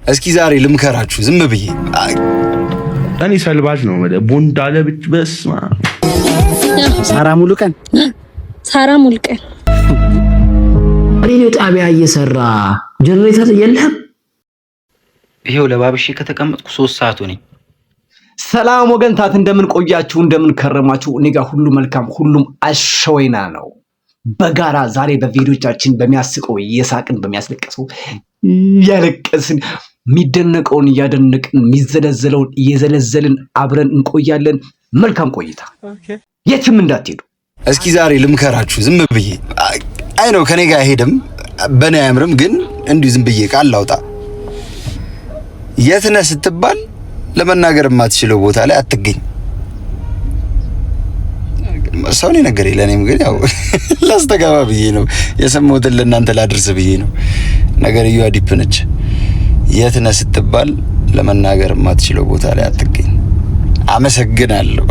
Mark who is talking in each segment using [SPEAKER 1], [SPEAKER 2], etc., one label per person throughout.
[SPEAKER 1] እስኪ ዛሬ ልምከራችሁ ዝም ብዬ።
[SPEAKER 2] እኔ ሰልባጅ ነው ቦንዳ ለብጭ በስመ አብ።
[SPEAKER 3] ሳራ ሙሉ ቀን።
[SPEAKER 4] ሳራ ሙሉቀን።
[SPEAKER 5] ሬዲዮ ጣቢያ እየሰራ ጀነሬተር የለህም?
[SPEAKER 6] ይሄው ለባብሼ ከተቀመጥኩ 3 ሰዓት ሆነኝ።
[SPEAKER 7] ሰላም ወገንታት፣ እንደምን ቆያችሁ? እንደምን ከረማችሁ? እኔ ጋር ሁሉ መልካም፣ ሁሉም አሸወይና ነው። በጋራ ዛሬ በቪዲዮቻችን በሚያስቀው እየሳቅን፣ በሚያስለቅሰው እያለቀስን፣ የሚደነቀውን እያደነቅን፣ የሚዘለዘለውን እየዘለዘልን አብረን እንቆያለን። መልካም ቆይታ፣ የትም እንዳትሄዱ።
[SPEAKER 1] እስኪ ዛሬ ልምከራችሁ ዝም ብዬ። አይ ነው ከኔ ጋር አይሄድም፣ በእኔ አያምርም፣ ግን እንዲሁ ዝም ብዬ ቃል ላውጣ። የት ነህ ስትባል ለመናገር የማትችለው ቦታ ላይ አትገኝ። ሰው ነው የነገረኝ። ለእኔም ግን ያው ላስተጋባ ብዬ ነው፣ የሰማሁትን ለእናንተ ላድርስ ብዬ ነው። ነገርየዋ deep ነች። የት ነህ ስትባል ለመናገር የማትችለው ቦታ ላይ አትገኝ። አመሰግናለሁ።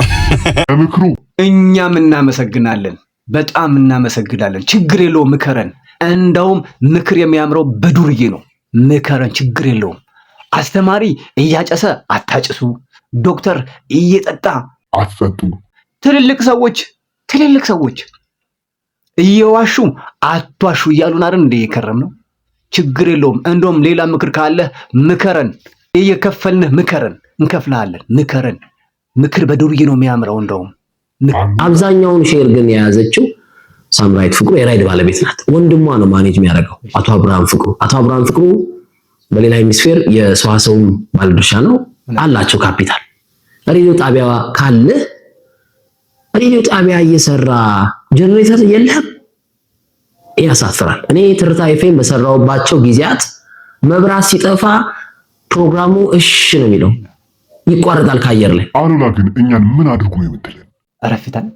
[SPEAKER 8] ምክሩ
[SPEAKER 7] እኛም እናመሰግናለን፣ በጣም እናመሰግናለን። ችግር የለውም፣ ምከረን። እንደውም ምክር የሚያምረው በዱርዬ ነው። ምከረን፣ ችግር የለውም። አስተማሪ እያጨሰ አታጭሱ፣ ዶክተር እየጠጣ
[SPEAKER 8] አትጠጡ።
[SPEAKER 7] ትልልቅ ሰዎች እየዋሹ አትዋሹ እያሉን አይደል እንደ የከረም ነው። ችግር የለውም። እንደውም ሌላ ምክር ካለ ምከረን፣ እየከፈልንህ ምከረን፣ እንከፍልሃለን። ምከረን። ምክር በዱርዬ ነው የሚያምረው። እንደውም
[SPEAKER 5] አብዛኛውን share ግን የያዘችው ሳምራዊት ፍቅሩ የራይድ ባለቤት ናት። ወንድሟ ነው manage የሚያደርገው አቶ አብርሃም ፍቅሩ። አቶ አብርሃም ፍቅሩ በሌላ hemisphere የሰዋሰውም ባለድርሻ ነው፣ አላቸው ካፒታል። ሬዲዮ ጣቢያ ካለ፣ ሬዲዮ ጣቢያ እየሰራ ጀነሬተር የለህም? ያሳፍራል። እኔ ትርታ ኤፍኤም በሰራውባቸው ጊዜያት መብራት ሲጠፋ ፕሮግራሙ እሽ ነው የሚለው፣ ይቋረጣል ከአየር ላይ።
[SPEAKER 8] አሉላ ግን እኛን ምን አድርጎ ነው የምትለን?
[SPEAKER 7] ኧረ ፍታን።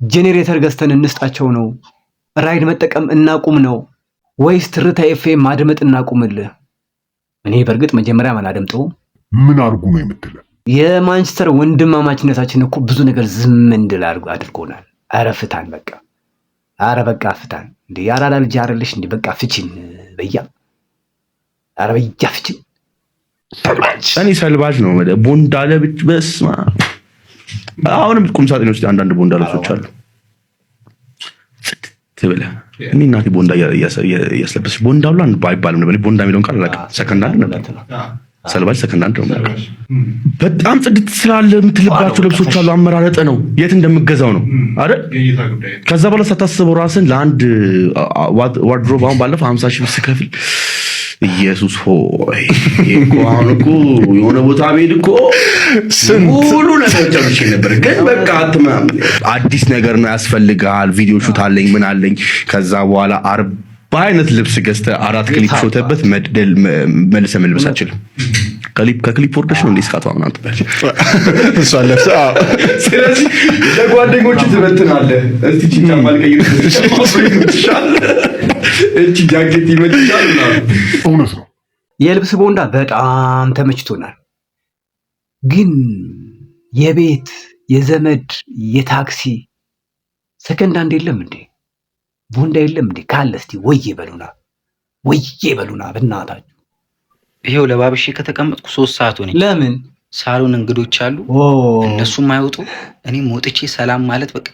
[SPEAKER 7] ጄኔሬተር ገዝተን እንስጣቸው ነው? ራይድ መጠቀም እናቁም ነው ወይስ ትርታ ኤፍኤም ማድመጥ እናቁምልህ? እኔ በእርግጥ መጀመሪያ አላደምጠውም።
[SPEAKER 8] ምን አድርጉ ነው የምትለን?
[SPEAKER 7] የማንቸስተር ወንድማማችነታችን እኮ ብዙ ነገር ዝም እንድል አድርጎናል። ኧረ ፍታን በቃ፣ ኧረ በቃ ፍታን። እንዴ የአራዳ ልጅ አይደለሽ እንዴ? በቃ ፍቺን በያ፣ ኧረ በያ ፍቺን።
[SPEAKER 2] እኔ ሰልባጅ ነው ቦንዳ ለብጭ በስመ አብ። አሁንም ቁም ሳጥን ውስጥ አንዳንድ ቦንዳ ልብሶች አሉ። ጽድት ብለህ እኔ እናቴ ቦንዳ እያስለበሰች፣ ቦንዳ ሁሉ አይባልም ነበር። ቦንዳ የሚለውን ቃል አላውቅም። Second hand ነበር። ሰልባጅ second hand ነው የማውቀው። በጣም ጽድት ስላለ የምትልባቸው ልብሶች አሉ። አመራረጠ ነው፣ የት እንደምገዛው ነው አይደል? ከዛ በኋላ ሳታስበው ራስን ለአንድ wardrobe አሁን ባለፈው 50 ሺህ ብር ስከፍል ኢየሱስ ሆይ እኮ አሁን እኮ የሆነ ቦታ ብሄድ እኮ ሙሉ ነገር ጨርሼ ነበር። ግን በቃ አዲስ ነገር ነው ያስፈልጋል። video shoot አለኝ፣ ምን አለኝ። ከዛ በኋላ 40 አይነት ልብስ ገዝተህ አራት ክሊፕ ሾተበት መድደል መልሰህ መልበስ አችልም። ከክሊፕ ወርደሽ ነው እንዴ ስካቷ ምናምን ትባያለሽ።
[SPEAKER 9] እሷን ለብሰህ አዎ።
[SPEAKER 2] ስለዚህ ለጓደኞቹ ትበትናለህ። እስቲ እቺ ጫማ ልቀይር፣ ይመችሻል፣ እቺ ጃኬት ይመችሻል ምናምን።
[SPEAKER 8] እውነት ነው።
[SPEAKER 7] የልብስ ቦንዳ በጣም ተመችቶናል። ግን የቤት፣ የዘመድ፣ የታክሲ second hand የለም እንዴ? ቦንዳ የለም እንዴ? ካለ እስቲ ወዬ በሉና፣ ወዬ በሉና በእናታችሁ።
[SPEAKER 6] ይሄው ለባብሼ ከተቀመጥኩ 3 ሰዓት ሆነኝ።
[SPEAKER 7] ለምን?
[SPEAKER 6] ሳሎን እንግዶች አሉ፣ እነሱም አይወጡ፣ እኔም ወጥቼ ሰላም ማለት በቃ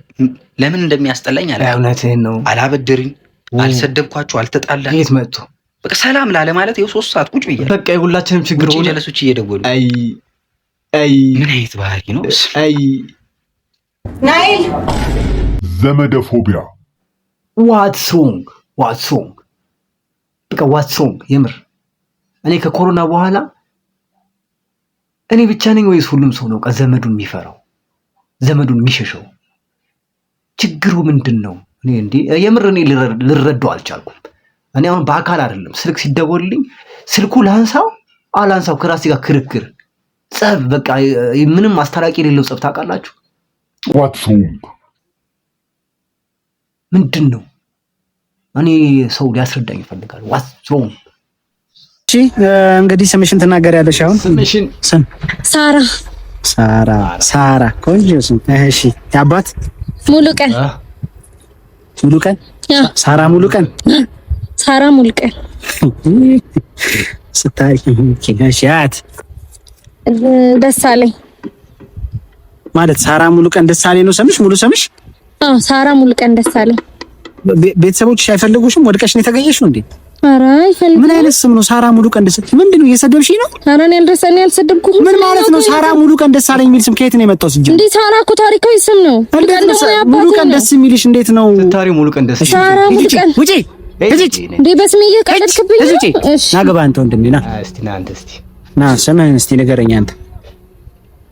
[SPEAKER 6] ለምን እንደሚያስጠላኝ አላውቅም።
[SPEAKER 7] እውነትህን ነው።
[SPEAKER 6] አላበድርኝ፣ አልሰደብኳቸው፣ አልተጣላን።
[SPEAKER 7] የት መጥቶ
[SPEAKER 6] በቃ ሰላም ላለ ማለት ይኸው 3 ሰዓት ቁጭ ብያለሁ።
[SPEAKER 7] በቃ የሁላችንም ችግር
[SPEAKER 6] ውጭ
[SPEAKER 7] ሆነ።
[SPEAKER 6] ጀለሶች እየደወሉ
[SPEAKER 7] አይ አይ
[SPEAKER 6] ምን አይነት ባህሪ ነው?
[SPEAKER 7] አይ።
[SPEAKER 10] ናይል።
[SPEAKER 8] ዘመደፎቢያ።
[SPEAKER 7] What's wrong? What's wrong? በቃ what's wrong? የምር እኔ ከኮሮና በኋላ እኔ ብቻ ነኝ ወይስ ሁሉም ሰው ነው በቃ ዘመዱን የሚፈራው፣ ዘመዱን የሚሸሸው? ችግሩ ምንድን ነው? እኔ እንዴ የምር እኔ ልረዳው አልቻልኩም። እኔ አሁን በአካል አይደለም ስልክ ሲደወልልኝ ስልኩ ላንሳው አላንሳው ከራሴ ጋር ክርክር፣ ጸብ፣ በቃ ምንም አስታራቂ የሌለው ጸብ ታውቃላችሁ።
[SPEAKER 8] What's wrong?
[SPEAKER 7] ምንድን ነው? እኔ ሰው ሊያስረዳኝ ይፈልጋል። What's wrong?
[SPEAKER 3] እሺ እንግዲህ ስምሽን ትናገሪያለሽ አሁን።
[SPEAKER 7] ስምሽን?
[SPEAKER 3] ስም?
[SPEAKER 4] ሳራ።
[SPEAKER 3] ሳራ፣ ሳራ፣ ቆንጆ ስም። እሺ የአባት?
[SPEAKER 4] ሙሉ ቀን።
[SPEAKER 3] ሙሉ ቀን። ሳራ ሙሉ ቀን።
[SPEAKER 4] ሳራ ሙሉ ቀን።
[SPEAKER 3] ስታይ። እሺ፣ አያት?
[SPEAKER 4] ደሳለኝ።
[SPEAKER 3] ማለት ሳራ ሙሉቀን ደሳለኝ ነው ስምሽ? ሙሉ ስምሽ?
[SPEAKER 4] አዎ፣ ሳራ ሙሉቀን ደሳለኝ።
[SPEAKER 3] ቤተሰቦችሽ አይፈልጉሽም? ወድቀሽ ነው የተገኘሽው እንዴ?
[SPEAKER 4] ኧረ አይፈልጉም።
[SPEAKER 3] ምን አይነት ስም ነው? ሳራ ሙሉቀን ደሳለኝ ምንድን ነው? እየሰደብሽኝ ነው?
[SPEAKER 4] ኧረ እኔ አልሰደብኩም።
[SPEAKER 3] ምን ማለት ነው? ሳራ ሙሉቀን ደሳለኝ የሚል ስም ከየት ነው የመጣው? ሲጀምር
[SPEAKER 4] እንዴ፣ ሳራ እኮ ታሪካዊ ስም ነው።
[SPEAKER 3] እንዴት ነው ሙሉቀን ደስ የሚልሽ? እንዴት ነው?
[SPEAKER 7] ታሪ ሙሉቀን ደስ
[SPEAKER 4] ሳራ ሙሉቀን።
[SPEAKER 3] ውጪ! እዚህ!
[SPEAKER 4] እንዴ፣ በስሜ እየቀለድክብኝ ነው? እሺ።
[SPEAKER 3] ና ግባ አንተ ወንድሜ ና።
[SPEAKER 7] እስቲ ና አንተ እስቲ።
[SPEAKER 3] ና፣ ስምህን እስቲ ንገረኝ አንተ።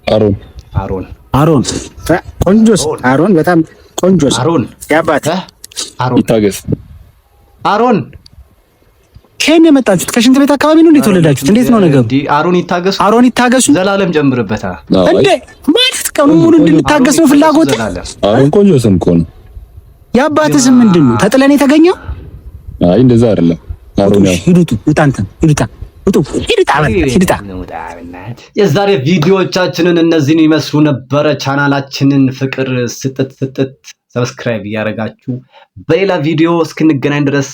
[SPEAKER 9] አሮን።
[SPEAKER 7] አሮን።
[SPEAKER 3] አሮን፣ ቆንጆ ስም አሮን፣ በጣም ቆንጆ ስም።
[SPEAKER 7] አሮን።
[SPEAKER 3] ያባት?
[SPEAKER 7] አሮን።
[SPEAKER 9] ይታገስ።
[SPEAKER 7] አሮን።
[SPEAKER 3] ከየት ነው የመጣችሁት? ከሽንት ቤት አካባቢ ነው እንዴት ተወለዳችሁት? እንዴት ነው ነገሩ?
[SPEAKER 7] አሮን ይታገሱ።
[SPEAKER 3] አሮን ይታገሱ።
[SPEAKER 7] ዘላለም ጨምርበታ።
[SPEAKER 3] እንዴ፣ ማለት ቀኑን ሙሉ እንድንታገስ ነው ፍላጎት?
[SPEAKER 9] አሮን ቆንጆ ስም እኮ ነው።
[SPEAKER 3] የአባትህ ስም ምንድን ነው? ተጥለን የተገኘው?
[SPEAKER 9] አይ፣ እንደዛ አይደለም። አሮን ያው
[SPEAKER 3] ሂዱጡ ውጣ፣ አንተ ሂዱጣ፣ ውጡ፣ ሂዱጣ፣ ሂዱጣ።
[SPEAKER 7] የዛሬ ቪዲዮዎቻችንን እነዚህን ይመስሉ ነበረ። ቻናላችንን ፍቅር ስጥት ስጥት subscribe እያደረጋችሁ በሌላ ቪዲዮ እስክንገናኝ ድረስ።